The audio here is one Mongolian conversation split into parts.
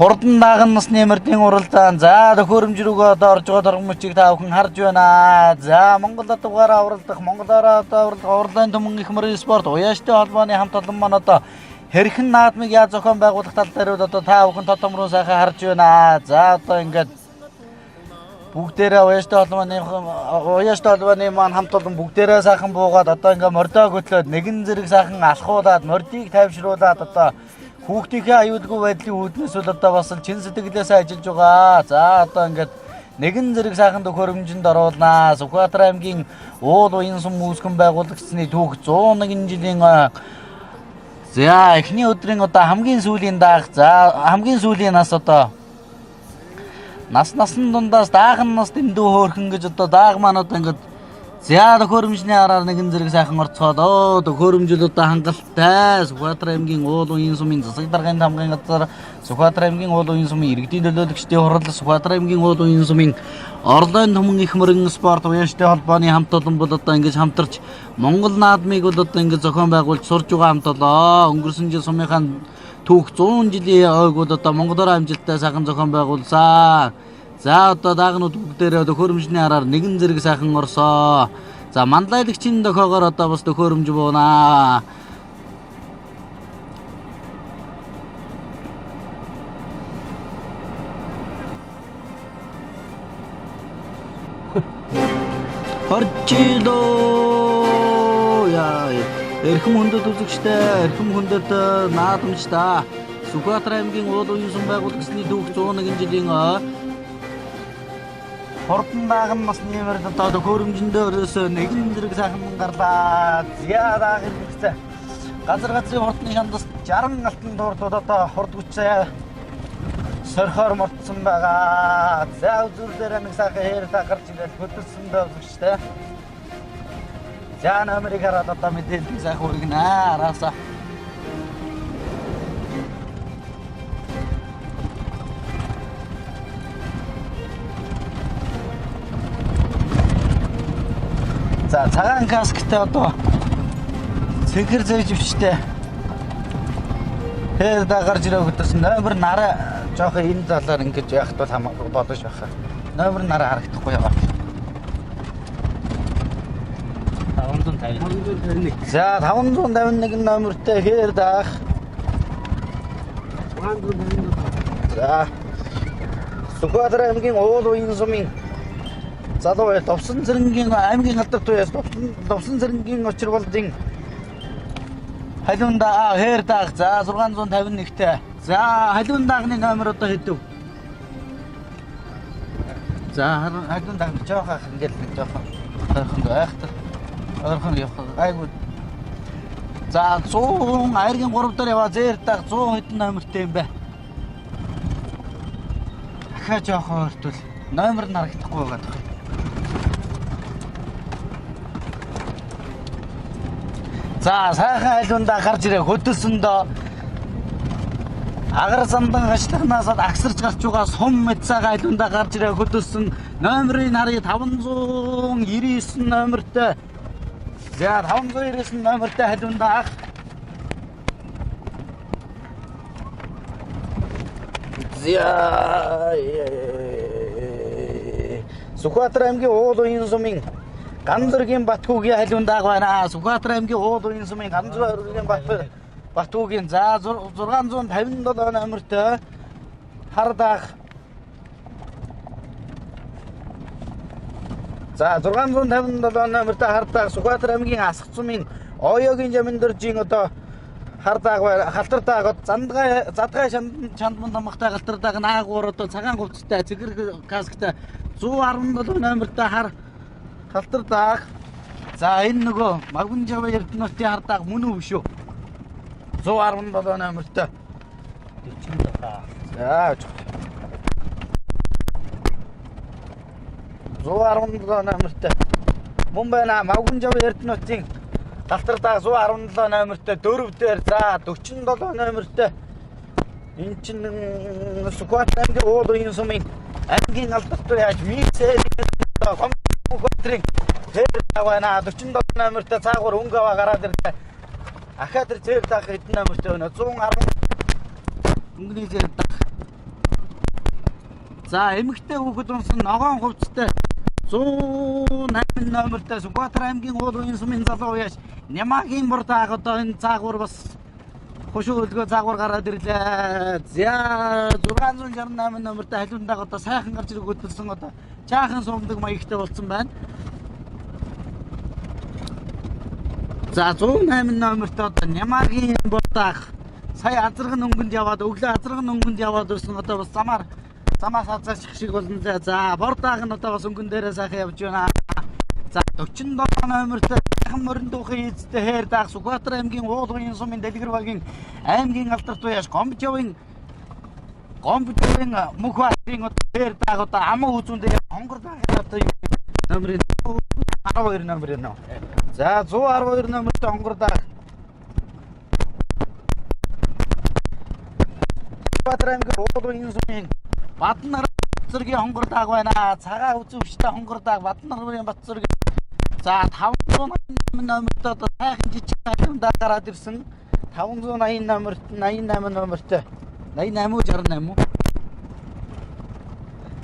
Хурдан дааган насны мөрдийн уралдаан. За төхөөрөмж рүүгээ одоо орж байгаа торгомчийг та бүхэн харж байна. За Монгол дугаараа уралдах, Монголоор одоо уралдах уралдаан түмэн их мөрийн спорт уяаштай холбооны хамт олон маань одоо хэрхэн наадмыг яаж зохион байгуулах тал дээр бол одоо та бүхэн тод томруу сайхан харж байна. За одоо ингээд бүгдээрээ уяаштай холбооны маань хамт олон бүгдээрээ сайхан буугаад одоо ингээд мордоо хөтлөөд нэгэн зэрэг сайхан алхуулаад мордыг тайвшруулад одоо хүүхдийнхээ аюулгүй байдлын үүднээс бол одоо бас л чин сэтгэлээсээ ажиллаж байгаа. За одоо ингээд нэгэн зэрэг сайхан төхөөрөмжөнд оруулнаа. Сүхбаатар аймгийн уул уян сум үүсгэн байгуулагчсны түүх 101 жилийн за эхний өдрийн одоо хамгийн сүүлийн даах, за хамгийн сүүлийн нас одоо нас насан дундаас даахан нас дэндүү хөөрхөн гэж одоо дааг маань одоо ингээд за төхөөрөмжний араар нэгэн зэрэг сайхан орцгоолоо. Төхөөрөмжөл одоо хангалттай. Сүхбаатар аймгийн уул уян сумын засаг даргын тамгын газар, Сүхбаатар аймгийн уул уян сумын иргэдийн төлөөлөгчдийн хурал, Сүхбаатар аймгийн уул уян сумын Орлон түмэн их мөрөн спорт уяаштай холбооны хамт олон бол одоо ингэж хамтарч Монгол наадмыг бол одоо ингэж зохион байгуулж сурж байгаа хамт олоо. Өнгөрсөн жил сумынхаа түүх 100 жилийн ойг бол одоо монголоор амжилттай сайхан зохион байгуулсан. За одоо даагнууд бүгдээрээ төхөөрөмжний араар нэгэн зэрэг сайхан орсоо. За манлайлагчийн дохоогоор одоо бас төхөөрөмж буунаа. Хоржилоо яа эрхэм хүндэт үзэгчтэй, эрхэм хүндэт наадамчдаа. Сүхбаатар аймгийн уул уян сум байгуулагчны түүх 101 жилийн ой хурдан дааган насны мөрд одоо төхөөрөмжөндөө өрөөсөө нэгэн зэрэг сайхан гарлаа. Зя дааг хэрэгцээ. Газар газрын хурдны шандас 60 алтан дуурдууд одоо хурд хүчээ сорхоор мортсон байгаа. За үзүүр дээр нэг сайхан хээр та гарч ирэл хөдөлсөндөө үзэгчтэй. За номерыг хараад одоо мэдээлэл сайхан хүргэнэ. Араасаа. За цагаан касктай одоо цэнхэр зэжвчтэй хээр да гарч ирээ хөдөлсөн. Номер нараа жоохон энэ талаар ингэж яхад бол хамаагүй боломж байх. Номер нараа харагдахгүй байгаа. 550. 551. За 551 номертэй хээр даах. 657. За Сүхбаатар аймгийн уул уян сумын залуу бай Довсон зэрэнгийн аймгийн алдар туяас Довсон зэрэнгийн учир болдын халуун даа хээр даах. За 651-тэй. За халуун даагны номер одоо хэдэв? За халуун дааг жоох ах ингээл нэг жоохон ойрхон айхтар ойрхон явах гайгүй. За 100 айргийн 3 дээр яваа зээр даах 100 хэдэн номертэй юм бэ? Дахиад жоохон ойртвол номер нь харагдахгүй байгаа даа. За сайхан айлундаа гарч ирээ хөдөлсөндөө агар замдан хашлахнаас агсарч гарч байгаа сум мэд цагаан айлундаа гарч ирээ хөдөлсөн. Номерыг харъя 599 номертой. За 599 номертой халиундаа ах. За Сүхбаатар аймгийн уул уян сумын Ганзөргийн Батхүүгийн халиундааг байна. Сүхбаатар аймгийн уул уян сумын Ганзөргийн Батхүүгийн за 657 номертой хар даах. За 657 номертой хар даах Сүхбаатар аймгийн Асах сумын Оёгийн Жаминдөржийн одоо хар дааг байна. Халтар дааг зандгай задгай чандман тамгатай галтар дааг наагуур одоо цагаан хувцастай цэгэр касктай 117 номертой хар халтар дааг. За энэ нөгөө Магүнжава Эрдэнэтийн хар дааг мөн үү биш үү? 117 номертой. 47. За 117 номертой. Мөн байна Магүнжава Эрдэнэтийн галтар дааг 117 номертой 4 дээр за 47 номертой. Энэ чинь Сүхбаатар аймгийн уул уян сумын аймгийн алдартай яаж миксер компьютерийн зэр байна. 47 номертой цаагуур өнгө аваа гараад ирлээ. Ахаа тэр зэр даах хэдэн номертой байна? 110 өнгөний зэр даах. За эмэгтэй хүүхэд унсан ногоон хувцастай 108 номертой Сүхбаатар аймгийн уул уян сумын залуу уяаш Нямагийн бурдааг одоо энэ цаагуур бас хушуу хөлгөө цаагуур гараад ирлээ. За 668 номертой халиундааг одоо сайхан гарч ирэх хөдөлсөн одоо чаахан сумдаг маягтай болсон байна. За 108 номертой одоо Нямагийн бурдааг сая азарган өнгөнд яваад өглөө азарган өнгөнд яваад ирсэн одоо бас замаар замаас хазаачих шиг болно лээ. За бордааг нь одоо бас өнгөн дээрээ сайхан явж байна. За 47 номертой сайхан морин дуухан эзтэй хээр даах Сүхбаатар аймгийн уул уян сумын Дэлгэр багийн аймгийн алдарт уяаш Гомбжовын мөнх баатрын одоо хээр даах одоо аман үзүүн дээр хонгор даахын одоо номерын 12 номер нөө. За 112 номертой хонгор даах Сүхбаатар аймгийн уул уян сумын Баданар зэргийн хонгор дааг байна. Цагаан үзүүвчтэй хонгор дааг Баданарын бат зэрэг. За 588 номертой одоо сайхан жижиг халиун дааг гараад ирсэн. 580 номерт 88 номертой 88 уу 68 уу?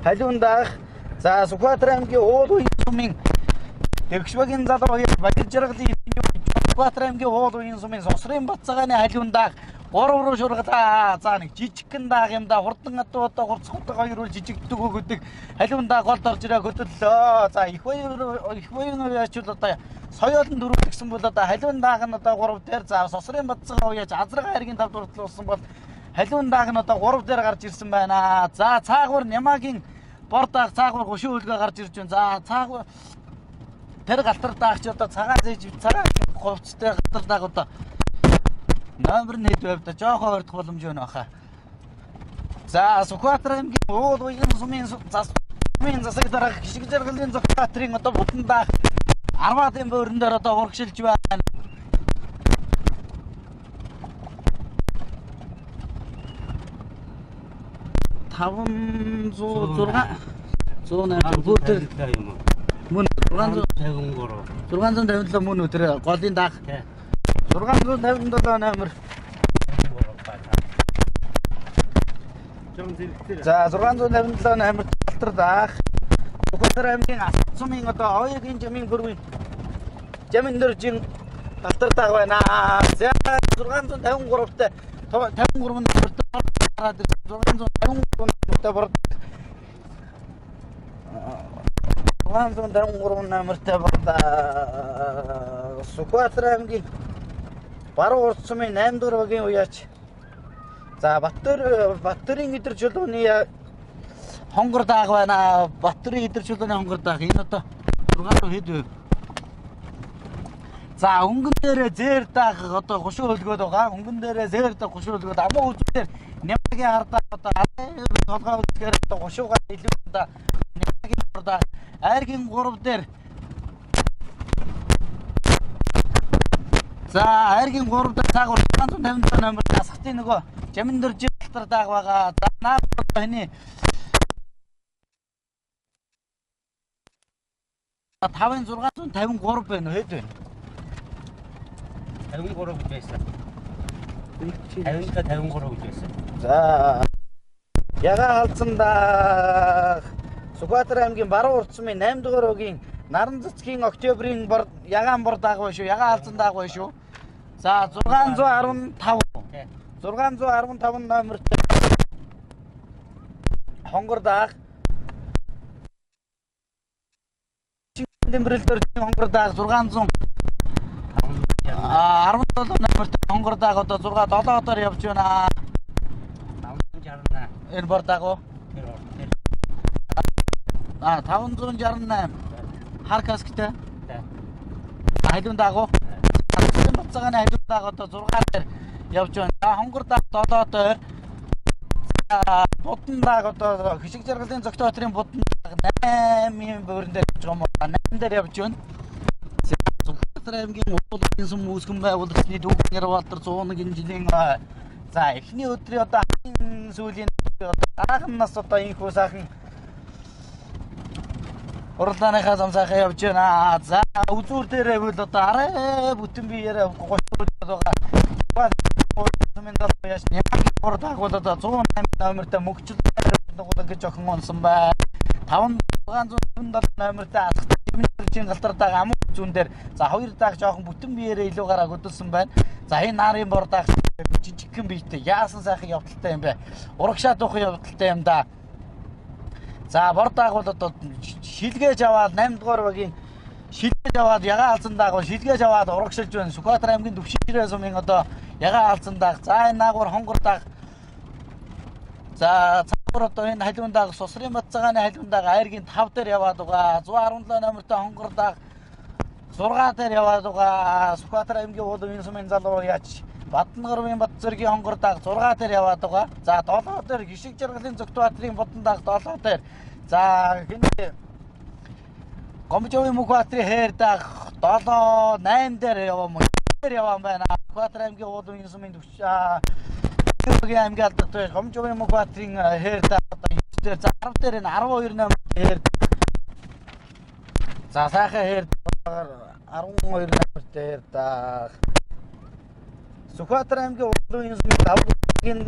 Халиун даах. За Сүхбаатар аймгийн уул уян сумын Дэгшвагийн залуу Баяр жаргалын Сүхбаатар аймгийн уул уян сумын Сосрын бат цагааны халиун дааг 3 руу шургалаа. За нэг жижигхэн дааг юм да. Хурдан адуу одоо хурцгуудаа хоёр үл жижигддэг өгдөг. Халиун дааг голд орж ирээ хөдөллөө. За их баяр яачвал одоо соёолон дөрөв гэсэн бол одоо халиун дааг нь одоо 3 дээр за Сосрын бат цагаан уяаж азрага хайргийн 5 дуртал болсон бол халиун дааг нь одоо 3 дээр гарч ирсэн байна. За цаагуур Нямагийн бор дааг цаагуур гушин хөлгөө гарч ирж байна. За цаагуур тэр галтар даагч одоо цагаан зээж цагаан хувцастай галтар дааг одоо номер нь хэд байв да жоохон ойртох боломж байна баха. За Сүхбаатар аймгийн уул уян сумын засаг дарга Хишиг жаргалын Зүхбаатрын одоо будан даах 10-ын бөөрөн дээр одоо урагшилж байна. 506 108 бүр тэр юм уу? мөн 653. 657 мөн үү тэр голын даах 657 номер. За 657 номер талтар даах. Сүхбаатар аймгийн Асар сумын одоо оёгийн жамын бүргийн жамын дөржин талтар даах байна. За 653-тай 53 номертой гараад 653 номертой бор 653 номертой бор Сүхбаатар аймгийн Баруун урд сумын 8 дугаар багийн уяач. За Баттөрийн идэр чулууны хонгор дааг байна. Баттөрийн идэр чулууны хонгор дааг. Энэ одоо 6 хэд вэ? За өнгөн дээрээ зээр дааг одоо гушуу хөлгөөд байгаа. Өнгөн дээрээ зээр дааг гушуу хөлгөөд амуу үзүүгээр Нямагийн хардаа одоо толгой үзгээр одоо гушуугаа илүү одоо Нямагийн хардаа айргийн 3 дээр. За айргийн 3 дээр цаагуур 657 номер асхтын нөгөө жамин дөржин алтар дааг байгаа. За наа хэний 5653 байна хэд вэ? 53 гэж байсан. 57 53 гэж байсан. За ягаа халдсан даах Сүхбаатар аймгийн баруун урд сумын 8 дугаар өгийн Наран цэцгийн октябрийн бор ягаан бор дааг байна шүү. Ягаан халдсан дааг байна шүү. За 615 615 номертой хонгор даах Дэмбэрэл дөржин хонгор даах 617 номертой хонгор даах одоо 6 7 одоор явж байна. 568. Энэ бор дааг уу? Тэр ор. Тэр. 568 хар касктай За. халиун дааг уу? Бацгааны халиун дааг одоо 6 дээр явж байна. За хонгор дааг 7 дээр. За будан дааг одоо Хишиг жаргалын зогтоотрын будан дааг 8-ын бөөрөн дээр явж байгаа юм уу? 8 дээр явж байна. За Сүхбаатар аймгийн уулын сум үүсгэн байгуулагчны дүүгэн Ярвалдар 101 жилийн за эхний өдрийн одоо хамгийн сүүлийн одоо дараахан нас одоо инхүү сайхан уралдааныхаа зам сайхан явж байна. За үзүүр дээр байвал одоо арай бүтэн биеэрээ 30 байгаа. Сумын дал яаш Нямагийн гур дагуул одоо 108 номертой мөгчл дугуулга гэж охин унсан бай. 5657 номертой алхах жимнэржийн галтар даг амуу зүүн дээр за хоёр даг жоохон бүтэн биеэрээ илүү гараа хөдөлсөн байна. За энэ нарын бор даг жижигхэн биетэй яасан сайхан явдалтай юм бэ. Урагшаа дуухан явдалтай юм да. За бор даг бол одоо шилгээж аваад 8 дугаар багийн шилгээж аваад ягаан алзан дагуу шилгээж аваад урагшилж байна. Сүхбаатар аймгийн Төвшинчрээ сумын одоо ягаан алзан даг. За энэ наагур хонгор даг. За цаагуур одоо энэ халиун даг Сусрын Бацагааны халиун даг айргийн 5 дээр яваад байгаа. 117 номертой хонгор даг 6 дээр яваад байгаа. Сүхбаатар аймгийн уулын сумын залуу яач Бадангарын Батцэргийн хонгор даг 6 дээр яваад байгаа. За 7 дээр Гишиг жаргалын Зөвхтбаатарын будан даг 7 дээр. За хин Гомжовын Мөнхбаатарын хээр даг 7 8 дээр яваа мөн дээр яваа байна. Сүхбаатар аймгийн уулын сумын төвч аймгийн алдартай Гомжовын Мөнхбаатарын хээр даг одоо 9 дээр, за 10 дээр энэ 12 номер хээр. За сайхан хээр 12 номер дээр даг. Сүхбаатар аймгийн уулын сумын давгын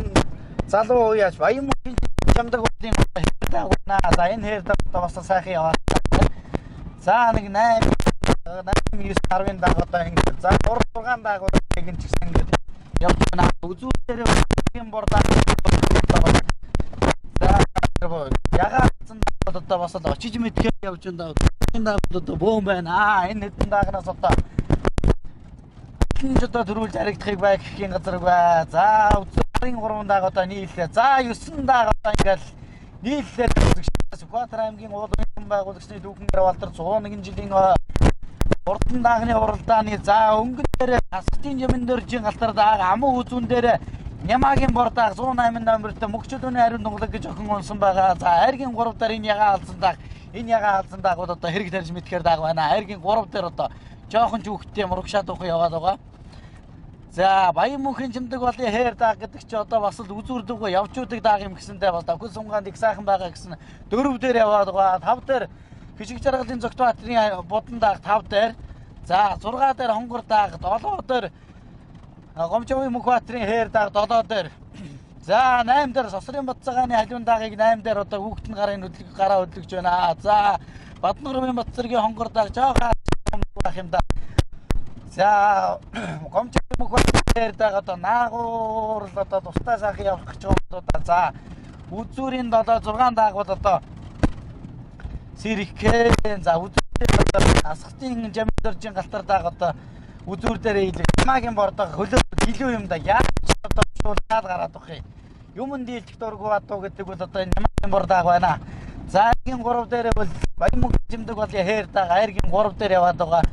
залуу уяач Баян мөнхийн чамдаг уулын хээр даг байна. За энэ хээр даг бас сайхан яваа. За нэг 8 8 9 10-ын даг одоо ингэ. За 3 6 даг нэг ч гэсэн ингэ явж байна. Үзүүрээр юм бор даг. За ягаан одоо бас л очиж мэдхээр явж байна. Энэ даг одоо бөөн байна. Энэ хэдэн дагнаас одоо ч одоо төрүүлж харагдахыг бай гэхийн газар бай. За үзүүрийн 3 даг одоо нийллээ. За 9 даг одоо ингээл нийллээ. Сүхбаатар аймгийн уулын байгуулагчны түүхэн гэрвалтар 101 жилийн урдан дагны уралдааны за өнгөн дээр хасгтын жимэн дөржийн галтар даг амуу үзүүн дээр Нямагийн бор даг 108 номертой мөгчөлөөний ариун дунгалаг гэж охин унсан байгаа. За айргийн 3 дээр энэ ягаан алзан даг энэ ягаан алзан даг бол одоо хэрэг тарьж мэдхээр даг байна. Айргийн 3 дээр одоо жоохон ч хүүхдтэй мурагшаа дуухан яваад байгаа. За Баян мөнхийн чимдэг болын хээр даг гэдэг чи одоо бас л үзүүрдэггүй явчуудаг даг юм гэсэндээ бас давхил сунгаанд их сайхан байгаа гэсэн 4 дээр яваад байгаа. 5 дээр Хишиг жаргалын Зөвхтбаатарын будан даг 5 дээр. За 6 дээр хонгор даг 7 дээр Гомжовын Мөнхбаатарын хээр даг 7 дээр. За 8 дээр Сосрын Бацагааны халиун дагыг 8 дээр одоо хүүхэд нь гарын хөдлөг гараа хөдлөж байна. За Баднагрын Батцэргийн хонгор даг жоохон байх юм да. За Гомжовын Мөнхбаатарын хээр даг одоо наагуур л одоо тустай сайхан явах гэж байгаа юм да. За үзүүрийн 7 6 даг бол одоо сэрхээ. За үзүүрийн одоо асгтын жамдэржин галтар даг одоо үзүүр дээр ийлээ. Ямагийн бордог хөлөө илүү юм да. Яаж одоо шуулаад гараад өгөх юм. Юмн дийлдэх дургу адуу гэдэг бол одоо энэ ямагийн бордог байна. За айргийн 3 дээр бол Баян мөнх жимдэг бол хээр даг айргийн 3 дээр яваад байгаа.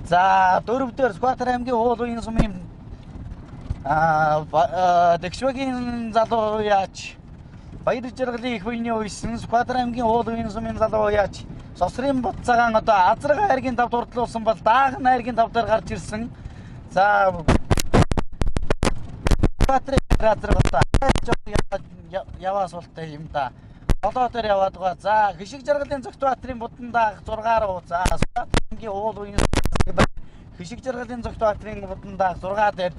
За 4 дээр Сүхбаатар аймгийн уулын сумын Дэгшвэгийн залуу яач Баяр жаргалын их буйны уйсан Сүхбаатар аймгийн уулын сумын залуу яач Сосрын Буцаагаан одоо Азарга айргийн 5 дурдлуулсан бол Дааган айргийн 5 дээр гарч ирсэн. За Сүхбаатарын азарга одоо яваа суултай юм да. 7 дээр яваад байгаа. За Хишиг жаргалын Зөвхтбаатарын будан даг 6 руу. За Сүхбаатар аймгийн уул уян Хишиг жаргалын Зөвхтбаатарын будан даг 6 дээр.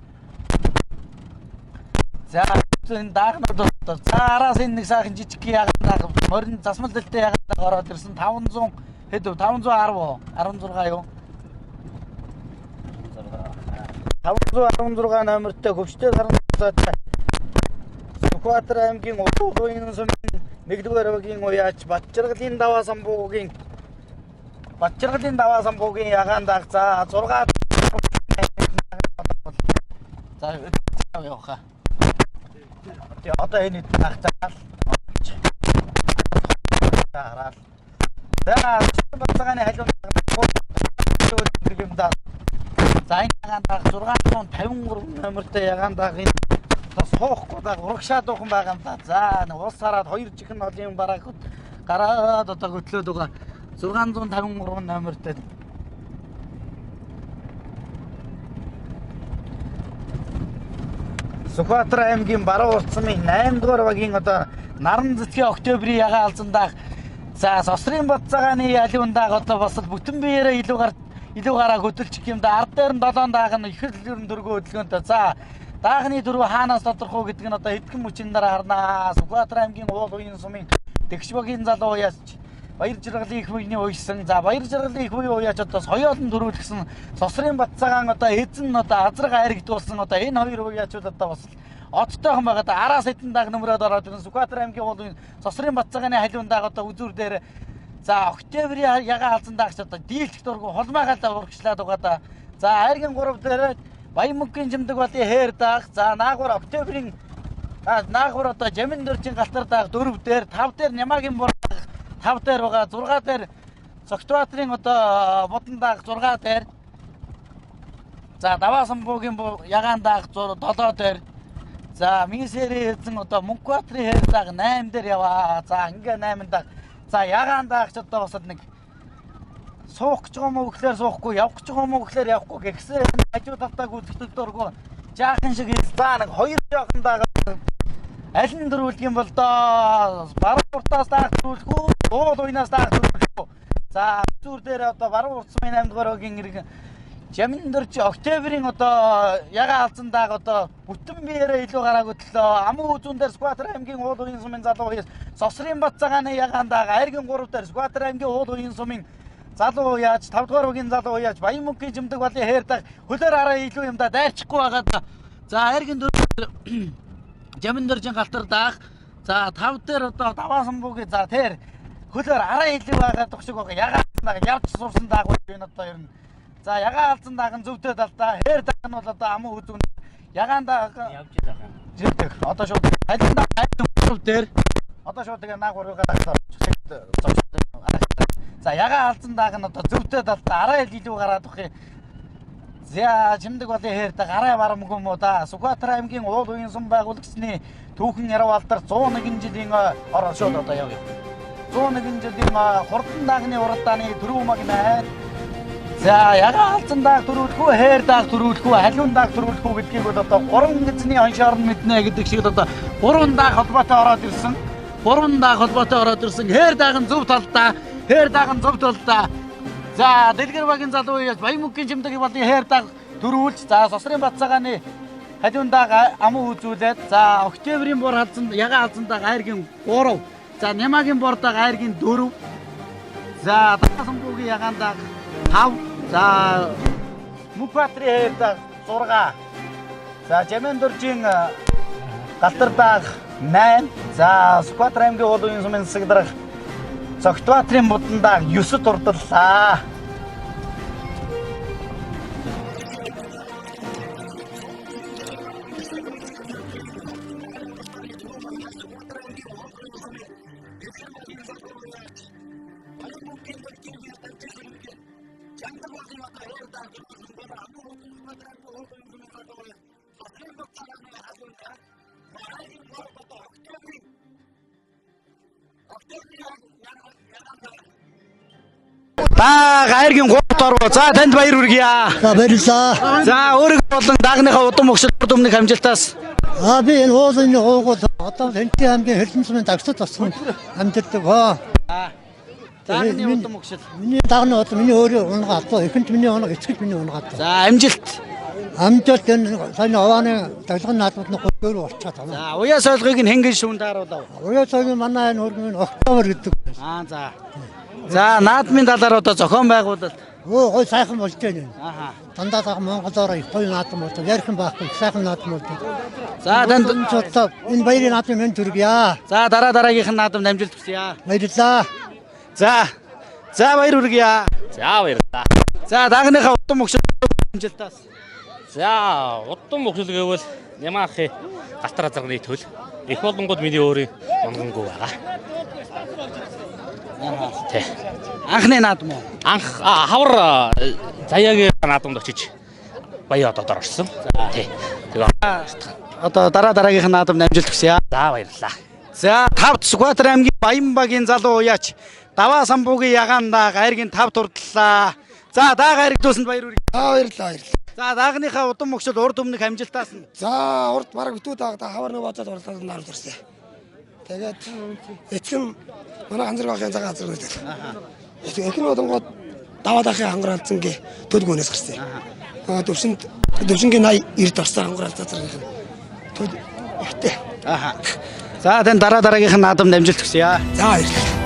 За энэ даагнууд одоо за араас энэ нэг сайхан жижиг ягаан даг морин засмал дэлтэй ягаан даг ороод ирсэн 500 хэд вэ? 510 16 юу? 516 номертой хөвчтэй саран цаатай Сүхбаатар аймгийн уулын сумын 1-р багийн уяач Батжаргалын даваа самбуугийн ягаан даг за 6 за явах. Тэгээ одоо энэ хэд даг заал хараад. За Бацагааны халиун даг юм да. За энэ ягаан даг 653 номертой ягаан даг энэ суухгүй даг урагшаа дуухан байгаа юм да. За улс хараад хоёр чихэн олон бараг гараад одоо хөтлөөд байгаа. 653 номертой. Сүхбаатар аймгийн баруун уртсамын 8 дугаар багийн одоо наран цэцгийн октябрийн ягаан алзан даг. За Сосрын Бацаагааны халиун даг одоо бас л бүтэн биеэрээ илүү гараа хөдөлчих юм да. Ард дээр нь 7 даг нь их л ерөн дөргөө хөдөлгөөнтэй. За Даагны дөрөв хаанаас тодорхой гэдэг нь одоо эдгэн мөчийн дараа харнаа. Сүхбаатар аймгийн уул уян сумын Тэгш багийн залуу уяач Баяр жаргалын их буйны уйсан. За Баяр жаргалын их буйн уяач одоо соёолон төрүүлсэн Сосрын Батцаагаан одоо эзэн одоо азраг айрагдуулсан одоо энэ хоёр уяачууд одоо бас оттойхон байгаа. Одоо араас хэдэн даг нөмрөөд ороод ирсэн Сүхбаатар аймгийн уул уян Сосрын Батцаагааны халиун даг одоо үзүүр дээр за октябрийн ягаан алзан дагч одоо дийлдэх дургу холмаагаалаа урагшлаад байгаа да. За айргийн 3 дээр Баян мөнгөний чимдэг болын хээр даах. За наагур октябрийн наагур одоо Жамин дөржин галтар даах 4 дээр 5 дээр Нямагийн бур 5 дээр байгаа 6 дээр Цогтбаатрын одоо будан даах 6 дээр. За Даваа самбуугийн ягаан даах 7 дээр. За Минсэрийн эзэн одоо Мөнхбаатрын хээр даах 8 дээр яваа. За ингээ 8 даах. За ягаан даагч одоо бас нэг суух гэж байгаа юм уу гэхлээр суухгүй, явах гэж байгаа юм уу гэхлээр явахгүй гэгсэн хажуу талдаа гүйцэтгэл дургу жаахан шиг за нэг хоёр жаахан дагаа аль нь дөрвөлг юм бол доо баруун уртаас даах дөрвөлгүй, уул уйнаас даах дөрвөлгүй. За зүр дээр одоо баруун урт сумын 8 дугаар өгийн иргэн Жамин дөрж октябрийн одоо ягаан алзан дааг одоо бүтэн биеэрээ илүү гараагүй төлөө аман үзүүн дээр Сүхбаатар аймгийн уул уян сумын залуу уяас Сосрын Батцаагааны ягаан дааг айргийн 3 дээр Сүхбаатар аймгийн уул уян сумын залуу уяач 5 дугаар өгийн залуу уяач Баян мөнгөний чимдэг болын хээр дааг хөлөөр араа илүү юм да дайрчихгүй байгаа да. За айргийн 4 Жамин дөржин галтар даах. За 5 дээр одоо Даваа самбуугийн за тэр хөлөөр араа илүү байгаа дох шиг байгаа. Ягаан дааг явж сурсан дааг энэ одоо ер нь. За ягаан алзан дааг нь зөвтэй талдаа, хээр дааг нь бол одоо аман үзүүн. Ягаан дааг Явж байгаа. зэвдэг. Одоо шууд халин дааг айлын 3 дээр одоо шууд тэгээ нааг уруугаа даглаа. За ягаан алзан дааг нь одоо зөвтэй талдаа араа илүү гараад өгөх юм. За чимдэг болын хээр дааг арай барамгүй юм уу да. Сүхбаатар аймгийн уул уян сум байгуулагчны түүхэн яруу алдар 101 жилийн ороо шууд одоо явъя. 101 жилийн хурдан даагны уралдааны дөрөв маг найр. За ягаан алзан дааг төрүүлэхүү, хээр дааг төрүүлэхүү, халиун дааг төрүүлэхүү гэдгийг бол одоо гурван эзний хоншоор нь мэднэ гэдэг шиг л одоо гурван дааг холбоотой ороод ирсэн. Гурван дааг холбоотой ороод ирсэн. Хээр дааг нь зөв талдаа, хээр дааг нь зөв талдаа. За Дэлгэр багийн залуу үеэс Баян мөнгөний чимдэг болын хээр дааг төрүүлж, за Сосрын Батцаагааны халиун дааг аман үзүүлээд, за октябрийн бор халзан ягаан алзан дааг айргийн 3, за Нямагийн бор дааг айргийн 4, за Даваа самбуугийн ягаан дааг 5, за Мөнхбаатрын хээр дааг 6, за Жамин дөржийн галтар дааг 8, за Сүхбаатар аймгийн уул уян сумын засаг дарга Цогтбаатрын будан дааг 9-д урдаллаа. Дааг айргийн 3 орвоо. За танд баяр хүргье. За баярлалаа. За өөрийгөө болон даагныхаа удам өгшил урд өмнөх амжилтаас Аа би энэ уулын уугуул одоо Хэнтийн аймгийн Хөлн сумын дагсад болсон амьдардаг. даагны удам өгшил. Миний дагны удам миний өөрөө унгаа алдаа. Эхэнд миний унга, эцэгт миний унгаа алдаа. За амжилт. Амжилт энэ саяны овааны давлгын наадмууд нь 3 болчиход байна. За уяа сойлгыг нь хингэн шүүн тааруулав. Уяа цагийн манай энэ хөргөн октябрь гэдэг. Аа за. За наадмын талаар одоо зохион байгуулалт. Өө гой сайхан болж байна. Ааха. Дандаа сайхан монголоор их гоё наадам болж байна. Ярих юм байхгүй их сайхан наадам болж байна. За танд Одоо энэ баярын наадмын мэнд хүргье. за дараа дараагийнх нь наадамд амжилт хүсье. Баярлалаа. За. За баяр хүргье. За баярлалаа. За даагныхаа удам өгшил амжилтаас. За удам өгшил гэвэл Нямаахын галтар азарганы төл их болонгууд миний өөрийн унгангүй байгаа. Тэ. Анхны наадам уу? Анх хавар заяагийн наадамд очиж баяа одоор орсон. Тэ. Тэгээ Одоо дараа дараагийнх нь наадамд амжилт хүсье. за баярлалаа. За 5 Сүхбаатар аймгийн Баян багийн залуу уяач Даваа самбуугийн ягаан дааг айргийн 5 турдлаа. За дааг айрагдуулсанд баяр хүргэе. За баярлалаа баярлалаа. За даагныхаа удам өгшөл урд өмнөх амжилтаас нь За урд бараг битүү дааг хавар нэг бодоод уралдаад нард ирсэн. Тэгээд эцэг нь манай ханзар бахын цагаан ханзар гэдэг. Эцэг эх нь бодонгууд даваа дахын хангар алдсан гэ төлгөөнөөс гарсан. Төвшөнд төвшингийн 80 90 орсон ангар газрынх нь төл ихтэй. Аха. За тань дараа дараагийнх нь наадамд амжилт хүсье. За баярлалаа.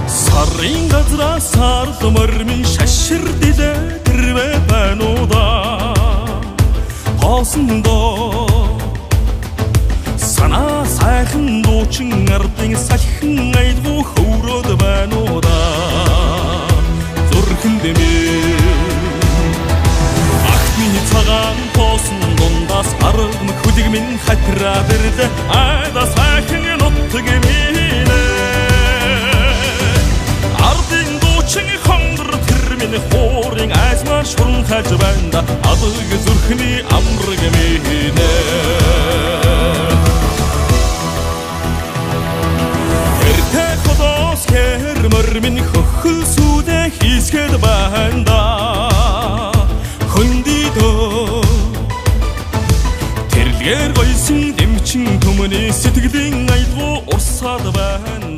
Сарын газраа сарл мормын шашир дилээ тэрвэ бануда Хоосон доо санаа сайхан дуучин ардын салхин аялгау хөврөөд байна уу да. Зүрхэн дэмий Агт миний цагаан тоосон дундаас арга мөх хүлэг минь хатраад ирлээ. Айда сайхан нутаг минь Ардын дуучин хонгор тэр минь хуурын айсмаар шурамхаж байна да. Алаг зүрхний амраг минь. Тэртэ ходоос хэр мөр минь хөхөл сүдэ хийсгэд байна да. Хөндидөө Тэрлэгээр гойсон дэмчин түмний сэтгэлийн аялгау урсаад байна.